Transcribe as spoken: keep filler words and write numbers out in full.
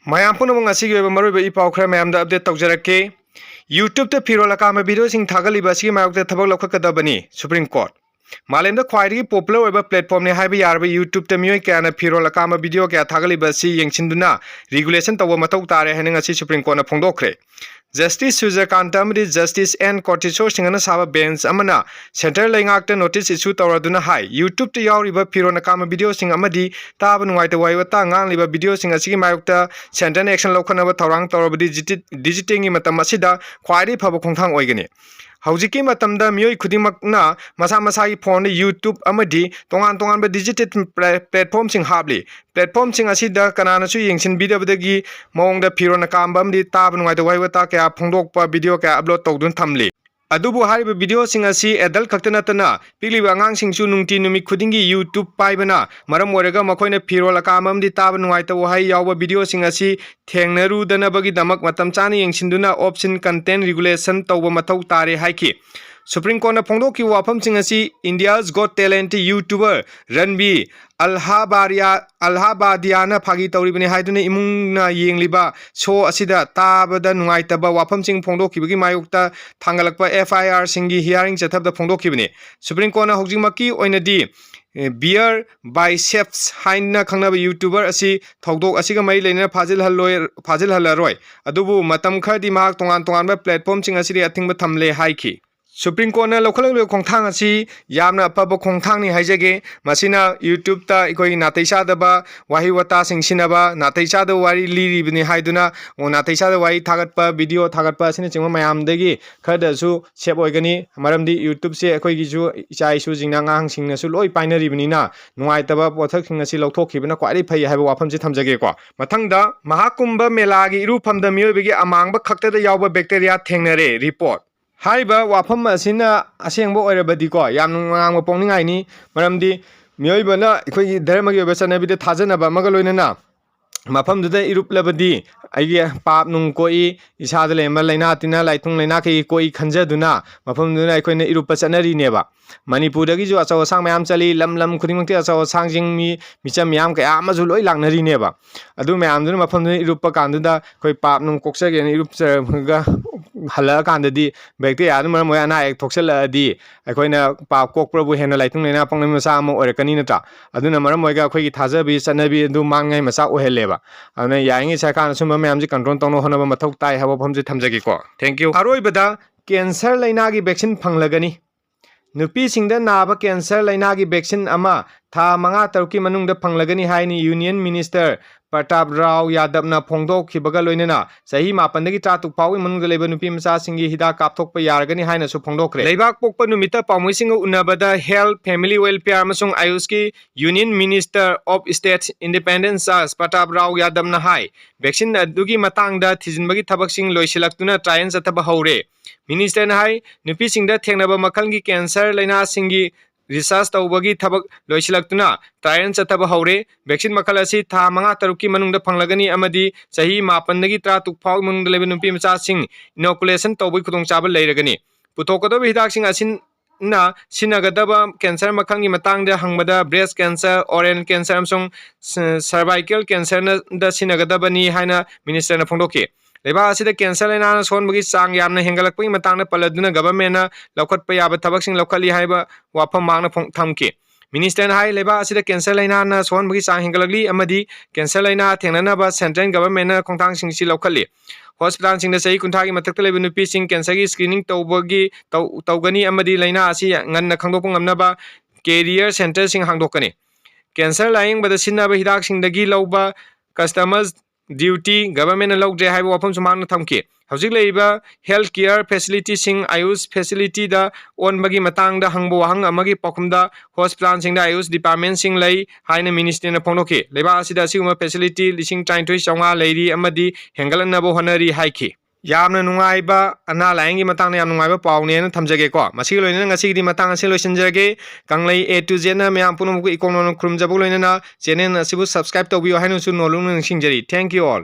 ꯃꯌꯥꯝ ꯄꯨꯝꯅꯃꯛ, ꯉꯁꯤꯒꯤ ꯑꯣꯏꯕ ꯃꯔꯨꯑꯣꯏꯕ ꯏ ꯄꯥꯎ ꯈꯔ ꯃꯌꯥꯝꯗ update ꯇꯧꯖꯔꯛꯀꯦ꯫ YouTube-ꯇ ꯐꯤꯔꯣꯜ ꯑꯀꯥꯝꯕ video-ꯁꯤꯡ ꯊꯥꯒꯠꯂꯤꯕ ꯑꯁꯤꯒꯤ ꯃꯥꯌꯣꯛꯇ ꯊꯕꯛ ꯂꯧꯈꯠꯀꯗꯕꯅꯤ, Supreme Court꯫ ꯃꯥꯂꯦꯝꯗ ꯈ꯭ꯋꯥꯏꯗꯒꯤ popular ꯑꯣꯏꯕ platform-ꯅꯤ ꯍꯥꯏꯕ ꯌꯥꯔꯕ YouTube-ꯇ ꯃꯤꯑꯣꯏ ꯀꯌꯥꯅ ꯐꯤꯔꯣꯜ ꯑꯀꯥꯝꯕ video ꯀꯌꯥ ꯊꯥꯒꯠꯂꯤꯕ ꯑꯁꯤ ꯌꯦꯡꯁꯤꯟꯗꯨꯅ regulation ꯇꯧꯕ ꯃꯊꯧ ꯇꯥꯔꯦ ꯍꯥꯏꯅ ꯉꯁꯤ Supreme Court-ꯅ ꯐꯣꯡꯗꯣꯛꯈ꯭ꯔꯦ꯫ Justice ꯁꯨꯔꯖꯀꯥꯟꯇ ꯑꯃꯗꯤ Justice ꯑꯦꯟ ꯀꯣꯇꯤꯁꯣꯔ ꯁꯤꯡꯍꯅ ꯁꯥꯕ bench ꯑꯃꯅ centre ꯂꯩꯉꯥꯛꯇ notice issue ꯇꯧꯔꯗꯨꯅ ꯍꯥꯏ, YouTube-ꯇ ꯌꯥꯎꯔꯤꯕ ꯐꯤꯔꯣꯜ ꯑꯀꯥꯝꯕ video-ꯁꯤꯡ ꯑꯃꯗꯤ ꯇꯥꯕ ꯅꯨꯡꯉꯥꯏꯇꯕ ꯋꯥꯍꯩ ꯋꯥꯇꯥ ꯉꯥꯡꯂꯤꯕ video-ꯁꯤꯡ ꯑꯁꯤꯒꯤ ꯃꯥꯌꯣꯛꯇ centre-ꯅ action ꯂꯧꯈꯠꯅꯕ ꯊꯧꯔꯥꯡ ꯇꯧꯔꯕꯗꯤ digit-, digital-ꯒꯤ ꯃꯇꯝ ꯑꯁꯤꯗ ꯈ꯭ꯋꯥꯏꯗꯒꯤ ꯐꯕ ꯈꯣꯡꯊꯥꯡ ꯑꯣꯏꯒꯅꯤ꯫ ꯍꯧꯖꯤꯛꯀꯤ ꯃꯇꯝꯗ ꯃꯤꯑꯣꯏ ꯈꯨꯗꯤꯡꯃꯛꯅ ꯃꯁꯥ ꯃꯁꯥꯒꯤ phone-ꯗ YouTube ꯑꯃꯗꯤ ꯇꯣꯉꯥꯟ ꯇꯣꯉꯥꯟꯕ digital pla-, platform-ꯁꯤꯡ ꯍꯥꯞꯂꯤ꯫ Platform-ꯁꯤꯡ ꯑꯁꯤꯗ ꯀꯅꯥꯅꯁꯨ ꯌꯦꯡꯁꯤꯟꯕꯤꯗꯕꯗꯒꯤ ꯃꯑꯣꯡꯗ ꯐꯤꯔꯣꯜ ꯑꯀꯥꯝꯕ ꯑꯃꯗꯤ ꯇꯥꯕ ꯅꯨꯡꯉꯥꯏꯇꯕ ꯋꯥꯍꯩ ꯋꯥꯇꯥ ꯀꯌꯥ ꯐꯣꯡꯗꯣꯛꯄ video ꯀꯌꯥ upload ꯇꯧꯗꯨꯅ ꯊꯝꯂꯤ꯫ ꯑꯗꯨꯕꯨ ꯍꯥꯏꯔꯤꯕ video-ꯁꯤꯡ ꯑꯁꯤ adult ꯈꯛꯇ ꯅꯠꯇꯅ ꯄꯤꯛꯂꯤꯕ ꯑꯉꯥꯡꯁꯤꯡꯁꯨ ꯅꯨꯡꯇꯤ ꯅꯨꯃꯤꯠ ꯈꯨꯗꯤꯡꯒꯤ YouTube ꯄꯥꯏꯕꯅ ꯃꯔꯝ ꯑꯣꯏꯔꯒ ꯃꯈꯣꯏꯅ ꯐꯤꯔꯣꯜ ꯑꯀꯥꯝꯕ ꯑꯃꯗꯤ ꯇꯥꯕ ꯅꯨꯡꯉꯥꯏꯇꯕ ꯋꯥꯍꯩ ꯌꯥꯎꯕ video-ꯁꯤꯡ ꯑꯁꯤ ꯊꯦꯡꯅꯔꯨꯗꯅꯕꯒꯤꯗꯃꯛ ꯃꯇꯝ ꯆꯥꯅ ꯌꯦꯡꯁꯤꯟꯗꯨꯅ option content regulation ꯇꯧꯕ ꯃꯊꯧ ꯇꯥꯔꯦ ꯍꯥꯏꯈꯤ꯫ Supreme Court-ꯅ ꯐꯣꯡꯗꯣꯛꯈꯤꯕ ꯋꯥꯐꯝꯁꯤꯡ ꯑꯁꯤ India's Got Talent YouTuber ꯔꯟꯕꯤ ꯑꯜꯍꯥꯕꯥꯔꯤꯌꯥ, ꯑꯜꯍꯥꯕꯥꯗꯤꯌꯥꯅ ꯐꯥꯒꯤ ꯇꯧꯔꯤꯕꯅꯤ ꯍꯥꯏꯗꯨꯅ ꯏꯃꯨꯡꯅ ꯌꯦꯡꯂꯤꯕ show ꯑꯁꯤꯗ ꯇꯥꯕꯗ ꯅꯨꯡꯉꯥꯏꯇꯕ ꯋꯥꯐꯝꯁꯤꯡ ꯐꯣꯡꯗꯣꯛꯈꯤꯕꯒꯤ ꯃꯥꯌꯣꯛꯇ ꯊꯥꯡꯒꯠꯂꯛꯄ F I R-ꯁꯤꯡꯒꯤ hearing ꯆꯠꯊꯕꯗ ꯐꯣꯡꯗꯣꯛꯈꯤꯕꯅꯤ꯫ Supreme Court-ꯅ ꯍꯧꯖꯤꯛꯃꯛꯀꯤ ꯑꯣꯏꯅꯗꯤ, ꯑꯦ, Beer Biceps ꯍꯥꯏꯅ ꯈꯪꯅꯕ YouTuber ꯑꯁꯤ ꯊꯧꯗꯣꯛ ꯑꯁꯤꯒ ꯃꯔꯤ ꯂꯩꯅꯅ ꯐꯥꯖꯤꯜꯍꯜꯂꯣꯏ-, ꯐꯥꯖꯤꯜꯍꯜꯂꯔꯣꯏ꯫ ꯑꯗꯨꯕꯨ ꯃꯇꯝ ꯈꯔꯗꯤ ꯃꯍꯥꯛ ꯇꯣꯉꯥꯟ ꯇꯣꯉꯥꯟꯕ platform-ꯁꯤꯡ ꯑꯁꯤꯗ ꯑꯊꯤꯡꯕ ꯊꯝꯂꯦ ꯍꯥꯏꯈꯤ꯫ Supreme Court-ꯅ ꯂꯧꯈꯠꯂꯛꯂꯤꯕ ꯈꯣꯡꯊꯥꯡ ꯑꯁꯤ ꯌꯥꯝꯅ ꯑꯐꯕ ꯈꯣꯡꯊꯥꯡꯅꯤ ꯍꯥꯏꯖꯒꯦ꯫ ꯃꯁꯤꯅ YouTube-ꯇ ꯑꯩꯈꯣꯏꯒꯤ ꯅꯥꯇꯩ ꯆꯥꯗꯕ ꯋꯥꯍꯩ ꯋꯥꯇꯥꯁꯤꯡ ꯁꯤꯖꯤꯟꯅꯕ, ꯅꯥꯇꯩ ꯆꯥꯗꯕ ꯋꯥꯔꯤ ꯂꯤꯔꯤꯕꯅꯤ ꯍꯥꯏꯗꯨꯅ, ꯑꯣ, ꯅꯥꯇꯩ ꯆꯥꯗꯕ ꯋꯥꯔꯤ ꯊꯥꯒꯠꯄ, video ꯊꯥꯒꯠꯄ ꯑꯁꯤꯅꯆꯤꯡꯕ ꯃꯌꯥꯝꯗꯒꯤ ꯈꯔꯗꯁꯨ safe ꯑꯣꯏꯒꯅꯤ꯫ ꯃꯔꯝꯗꯤ YouTube-ꯁꯦ ꯑꯩꯈꯣꯏꯒꯤꯁꯨ ꯏꯆꯥ ꯏꯁꯨꯁꯤꯡꯅ, ꯑꯉꯥꯡꯁꯤꯡꯅꯁꯨ ꯂꯣꯏ ꯄꯥꯏꯅꯔꯤꯕꯅꯤꯅ, ꯅꯨꯡꯉꯥꯏꯇꯕ ꯄꯣꯠꯁꯛꯁꯤꯡ ꯑꯁꯤ ꯂꯧꯊꯣꯛꯈꯤꯕꯅ ꯈ꯭ꯋꯥꯏꯗꯒꯤ ꯐꯩ ꯍꯥꯏꯕ ꯋꯥꯐꯝꯁꯤ ꯊꯝꯖꯒꯦꯀꯣ꯫ ꯃꯊꯪꯗ, ꯃꯍꯥꯀꯨꯝꯚ ꯃꯦꯂꯥꯒꯤ ꯏꯔꯨꯐꯝꯗ ꯃꯤꯑꯣꯏꯕꯒꯤ ꯑꯃꯥꯡꯕ ꯈꯛꯇꯗ ꯌꯥꯎꯕ bacteria ꯊꯦꯡꯅꯔꯦ꯫ Report꯫ ꯍꯥꯏꯔꯤꯕ ꯋꯥꯐꯝ ꯑꯁꯤꯅ ꯑꯁꯦꯡꯕ ꯑꯣꯏꯔꯕꯗꯤꯀꯣ, ꯌꯥꯝꯅ ꯅꯨꯡꯅꯥꯡꯕ ꯄꯣꯛꯅꯤꯡꯉꯥꯏꯅꯤ꯫ ꯃꯔꯝꯗꯤ ꯃꯤꯑꯣꯏꯕꯅ ꯑꯩꯈꯣꯏꯒꯤ ꯙꯔꯃꯒꯤ ꯑꯣꯏꯕ ꯆꯠꯅꯕꯤꯗ ꯊꯥꯖꯅꯕ ꯑꯃꯒ ꯂꯣꯏꯅꯅ ꯃꯐꯝꯗꯨꯗ ꯏꯔꯨꯞꯂꯕꯗꯤ ꯑꯩꯒꯤ ꯄꯥꯞ ꯅꯨꯡ ꯀꯣꯛꯏ, ꯏꯁꯥꯗ ꯂꯩꯔꯝꯕ ꯂꯥꯏꯅꯥ ꯇꯤꯟꯅ ꯂꯥꯏꯊꯨꯡ ꯂꯥꯏꯅꯥ ꯀꯩꯀꯩ ꯀꯣꯛꯏ ꯈꯟꯖꯗꯨꯅ ꯃꯐꯝꯗꯨꯗ ꯑꯩꯈꯣꯏꯅ ꯏꯔꯨꯞꯄ ꯆꯠꯅꯔꯤꯅꯦꯕ꯫ ꯃꯅꯤꯄꯨꯔꯗꯒꯤꯁꯨ ꯑꯆꯧ ꯑꯁꯥꯡ ꯃꯌꯥꯝ ꯆꯠꯂꯤ, ꯂꯝ ꯂꯝ ꯈꯨꯗꯤꯡꯃꯛꯇꯤ ꯑꯆꯧ ꯑꯁꯥꯡꯁꯤꯡ, ꯃꯤ ꯃꯤꯆꯝ ꯃꯤꯌꯥꯝ ꯀꯌꯥ ꯑꯃꯁꯨ ꯂꯣꯏ ꯂꯥꯛꯅꯔꯤꯅꯦꯕ꯫ ꯑꯗꯨ ꯃꯌꯥꯝꯗꯨꯅ ꯃꯐꯝꯗꯨꯗ ꯏꯔꯨꯞꯄ ꯀꯥꯟꯗꯨꯗ ꯑꯩꯈꯣꯏ ꯄꯥꯞ ꯅꯨꯡ ꯀꯣꯛꯆꯒꯦꯅ ꯏꯔꯨꯞꯆꯔꯒ ꯍꯜꯂꯛꯑꯀꯥꯟꯗꯗꯤ bacteria ꯗꯨꯅ ꯃꯔꯝ ꯑꯣꯏꯔꯒ ꯑꯅꯥ ꯑꯌꯦꯛ ꯊꯣꯛꯆꯜꯂꯛꯑꯗꯤ ꯑꯩꯈꯣꯏꯅ ꯄꯥꯞ ꯀꯣꯛꯄ꯭ꯔꯕꯨ ꯍꯦꯟꯅ ꯂꯥꯏꯊꯨꯡ ꯂꯥꯏꯅꯥ ꯄꯪꯂꯩ ꯃꯆꯥ ꯑꯃ ꯑꯣꯏꯔꯛꯀꯅꯤ ꯅꯠꯇ꯭ꯔꯥ? ꯑꯗꯨꯅ ꯃꯔꯝ ꯑꯣꯏꯔꯒ ꯑꯩꯈꯣꯏꯒꯤ ꯊꯥꯖꯕꯤ ꯆꯠꯅꯕꯤ ꯑꯗꯨ ꯃꯥꯡꯅꯤꯡꯉꯥꯏ ꯃꯆꯥꯛ ꯑꯣꯏꯍꯜꯂꯦꯕ꯫ ꯑꯗꯨꯅ ꯌꯥꯔꯤꯉꯩ ꯁꯔꯀꯥꯔꯅ ꯁꯨꯝꯕ ꯃꯌꯥꯝꯁꯦ control ꯇꯧꯅ ꯍꯣꯠꯅꯕ ꯃꯊꯧ ꯇꯥꯏ ꯍꯥꯏꯕ ꯋꯥꯐꯝꯁꯦ ꯊꯝꯖꯒꯦꯀꯣ꯫ Thank you꯫ ꯑꯔꯣꯏꯕꯗ cancer ꯂꯥꯏꯅꯥꯒꯤ vaccine ꯐꯪꯂꯒꯅꯤ꯫ ꯅꯨꯄꯤꯁꯤꯡꯗ ꯅꯥꯕ cancer ꯂꯥꯏꯅꯥꯒꯤ vaccine ꯑꯃ ꯊꯥ ꯃꯉꯥ ꯇꯔꯨꯛꯀꯤ ꯃꯅꯨꯡꯗ ꯐꯪꯂꯒꯅꯤ ꯍꯥꯏꯅ Union Minister ꯄ꯭ꯔꯇꯥꯞ ꯔꯥꯎ ꯌꯥꯗꯕꯅ ꯐꯣꯡꯗꯣꯛꯈꯤꯕꯒ ꯂꯣꯏꯅꯅ ꯆꯍꯤ ꯃꯥꯄꯟꯗꯒꯤ ꯇꯔꯥꯇꯔꯨꯛ ꯐꯥꯎꯒꯤ ꯃꯅꯨꯡꯗ ꯂꯩꯕ ꯅꯨꯄꯤ ꯃꯆꯥꯁꯤꯡꯒꯤ ꯍꯤꯗꯥꯛ ꯀꯥꯞꯊꯣꯛꯄ ꯌꯥꯔꯒꯅꯤ ꯍꯥꯏꯅꯁꯨ ꯐꯣꯡꯗꯣꯛꯈ꯭ꯔꯦ꯫ ꯂꯩꯕꯥꯛ ꯄꯣꯛꯄ ꯅꯨꯃꯤꯠꯇ ꯄꯥꯎꯃꯤꯁꯤꯡꯒ ꯎꯅꯕꯗ Health, Family Welfare ꯑꯃꯁꯨꯡ ꯑꯌꯨꯁꯀꯤ Union Minister of State Independent Charge Pratap Rao ꯌꯥꯗꯕꯅ high, vaccine ꯑꯗꯨꯒꯤ ꯃꯇꯥꯡꯗ ꯊꯤꯖꯤꯟꯕꯒꯤ ꯊꯕꯛꯁꯤꯡ ꯂꯣꯏꯁꯤꯜꯂꯛꯇꯨꯅ trial ꯆꯠꯊꯕ ꯍꯧꯔꯦ꯫ Ministerꯅ ꯍꯥꯏ, ꯅꯨꯄꯤꯁꯤꯡꯗ ꯊꯦꯡꯅꯕ ꯃꯈꯜꯒꯤ cancer ꯂꯥꯏꯅꯥꯁꯤꯡꯒꯤ research ꯇꯧꯕꯒꯤ ꯊꯕꯛ ꯂꯣꯏꯁꯤꯜꯂꯛꯇꯨꯅ trial ꯆꯠꯊꯕ ꯍꯧꯔꯦ꯫ Vaccine ꯃꯈꯜ ꯑꯁꯤ ꯊꯥ ꯃꯉꯥ ꯇꯔꯨꯛꯀꯤ ꯃꯅꯨꯡꯗ ꯐꯪꯂꯒꯅꯤ ꯑꯃꯗꯤ ꯆꯍꯤ ꯃꯥꯄꯟꯗꯒꯤ ꯇꯔꯥꯇꯔꯨꯛ ꯐꯥꯎꯒꯤ ꯃꯅꯨꯡꯗ ꯂꯩꯕ ꯅꯨꯄꯤ ꯃꯆꯥꯁꯤꯡ inoculation ꯇꯧꯕꯒꯤ ꯈꯨꯗꯣꯡꯆꯥꯕ ꯂꯩꯔꯒꯅꯤ꯫ ꯄꯨꯊꯣꯛꯀꯗꯧꯔꯤꯕ ꯍꯤꯗꯥꯛꯁꯤꯡ ꯑꯁꯤꯅ ꯁꯤꯖꯤꯟꯅꯒꯗꯕ cancer ꯃꯈꯜꯒꯤ ꯃꯇꯥꯡꯗ ꯍꯪꯕꯗ breast cancer, ovarian cancer ꯑꯃꯁꯨꯡ ꯁ-, cervical cancerꯗ ꯁꯤꯖꯤꯟꯅꯒꯗꯕꯅꯤ ꯍꯥꯏꯅ ministerꯅ ꯐꯣꯡꯗꯣꯛꯈꯤ꯫ ꯂꯩꯕꯥꯛ ꯑꯁꯤꯗ cancer ꯂꯥꯏꯅꯥꯅ ꯁꯣꯛꯍꯟꯕꯒꯤ ꯆꯥꯡ ꯌꯥꯝꯅ ꯍꯦꯟꯒꯠꯂꯛꯄꯒꯤ ꯃꯇꯥꯡꯗ ꯄꯜꯂꯗꯨꯅ governmentꯅ ꯂꯧꯈꯠꯄ ꯌꯥꯕ ꯊꯕꯛꯁꯤꯡ ꯂꯧꯈꯠꯂꯤ ꯍꯥꯏꯕ ꯋꯥꯐꯝ ꯃꯍꯥꯛꯅ ꯐꯣꯡ-, ꯊꯝꯈꯤ꯫ Ministerꯅ ꯍꯥꯏ, ꯂꯩꯕꯥꯛ ꯑꯁꯤꯗ cancer ꯂꯥꯏꯅꯥꯅ ꯁꯣꯛꯍꯟꯕꯒꯤ ꯆꯥꯡ ꯍꯦꯟꯒꯠꯂꯛꯂꯤ ꯑꯃꯗꯤ cancer ꯂꯥꯏꯅꯥ ꯊꯦꯡꯅꯅꯕ central governmentꯅ ꯈꯣꯡꯊꯥꯡꯁꯤꯡꯁꯤ ꯂꯧꯈꯠꯂꯤ꯫ Hospitalꯁꯤꯡꯗ ꯆꯍꯤ ꯀꯨꯟꯊ꯭ꯔꯥꯒꯤ ꯃꯊꯛꯇ ꯂꯩꯕ ꯅꯨꯄꯤꯁꯤꯡ cancerꯒꯤ screening ꯇꯧꯕꯒꯤ ꯇꯧ-, ꯇꯧꯒꯅꯤ ꯑꯃꯗꯤ ꯂꯥꯏꯅꯥ ꯑꯁꯤ ꯉꯟꯅ ꯈꯪꯗꯣꯛꯄ ꯉꯝꯅꯕ care centreꯁꯤꯡ ꯍꯥꯡꯗꯣꯛꯀꯅꯤ꯫ Cancer ꯂꯥꯌꯦꯡꯕꯗ ꯁꯤꯖꯤꯟꯅꯕ ꯍꯤꯗꯥꯛꯁꯤꯡꯗꯒꯤ ꯂꯧꯕ customers duty governmentꯅ ꯂꯧꯗ꯭ꯔꯦ ꯍꯥꯏꯕ ꯋꯥꯐꯝꯁꯨ ꯃꯍꯥꯛꯅ ꯊꯝꯈꯤ꯫ ꯍꯧꯖꯤꯛ ꯂꯩꯔꯤꯕ health care facilityꯁꯤꯡ ꯑꯌꯨꯁ facilityꯗ ꯑꯣꯟꯕꯒꯤ ꯃꯇꯥꯡꯗ ꯍꯪꯕ ꯋꯥꯍꯪ ꯑꯃꯒꯤ ꯄꯥꯎꯈꯨꯝꯗ, hospitalꯁꯤꯡꯗ ꯑꯌꯨꯁ departmentꯁꯤꯡ ꯂꯩ ꯍꯥꯏꯅ ministerꯅ ꯐꯣꯡꯗꯣꯛꯈꯤ꯫ ꯂꯩꯕꯥꯛ ꯑꯁꯤꯗ ꯑꯁꯤꯒꯨꯝꯕ facility ꯂꯤꯁꯤꯡ ꯇꯔꯥꯅꯤꯊꯣꯏ ꯆꯥꯝꯃꯉꯥ ꯂꯩꯔꯤ ꯑꯃꯗꯤ ꯍꯦꯟꯒꯠꯍꯟꯅꯕ ꯍꯣꯠꯅꯔꯤ ꯍꯥꯏꯈꯤ꯫ ꯌꯥꯝꯅ ꯅꯨꯡꯉꯥꯏꯕ ꯑꯅꯥ ꯂꯥꯏꯌꯦꯡꯒꯤ ꯃꯇꯥꯡꯗ ꯌꯥꯝ ꯅꯨꯡꯉꯥꯏꯕ ꯄꯥꯎꯅꯦꯅ ꯊꯝꯖꯒꯦꯀꯣ꯫ ꯃꯁꯤꯒꯤ ꯂꯣꯏꯅꯅ ꯉꯁꯤꯒꯤꯗꯤ ꯃꯇꯥꯡ ꯑꯁꯤ ꯂꯣꯏꯁꯤꯟꯖꯔꯒꯦ꯫ ꯀꯪꯂꯩ A to Zꯅ ꯃꯌꯥꯝ ꯄꯨꯝꯅꯃꯛꯄꯨ ꯏꯀꯣꯛ ꯅꯧꯅ ꯈꯨꯔꯨꯝꯖꯕꯒ ꯂꯣꯏꯅꯅ channel ꯑꯁꯤꯕꯨ subscribe ꯇꯧꯕꯤꯌꯨ ꯍꯥꯏꯅꯁꯨ ꯅꯣꯜꯂꯨꯛꯅ ꯅꯤꯡꯁꯤꯡꯖꯔꯤ꯫ Thank you all꯫